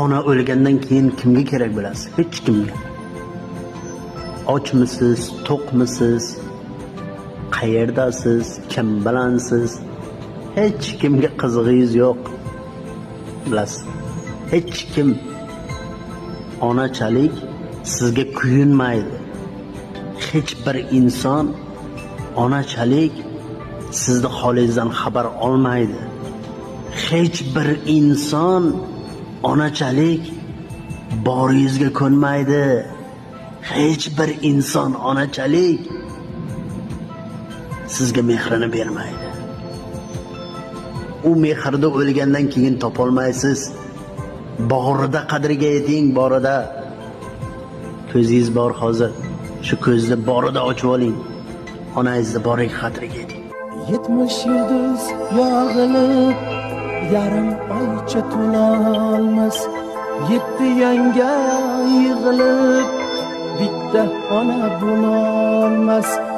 Ona o'lgandan keyin kimga kerak bo'lasiz? Hech kimga. Ochmisiz, to'qmisiz, qayerdasiz, kim bilansiz? Hech kimga qizig'ingiz yo'q. Bilasiz. Hech kim onachalik sizga kuyunmaydi. Hech bir inson onachalik sizni holingizdan xabar olmaydi. Hech bir inson onachalik boringizga ko'nmaydi. Hech bir inson onachalik sizga mehrini bermaydi. U mehrni o'lgandan keyin topolmaysiz. Borida qadriga yeting, borida. Ko'zingiz bor hozir. Shu ko'zni borida ochib oling. Onangizni boriga qadriga yeting. 70 yulduz yog'ilib, yarim oycha to'lolmas. 7 yanga yig'ilib, bitta ona bo'lolmas.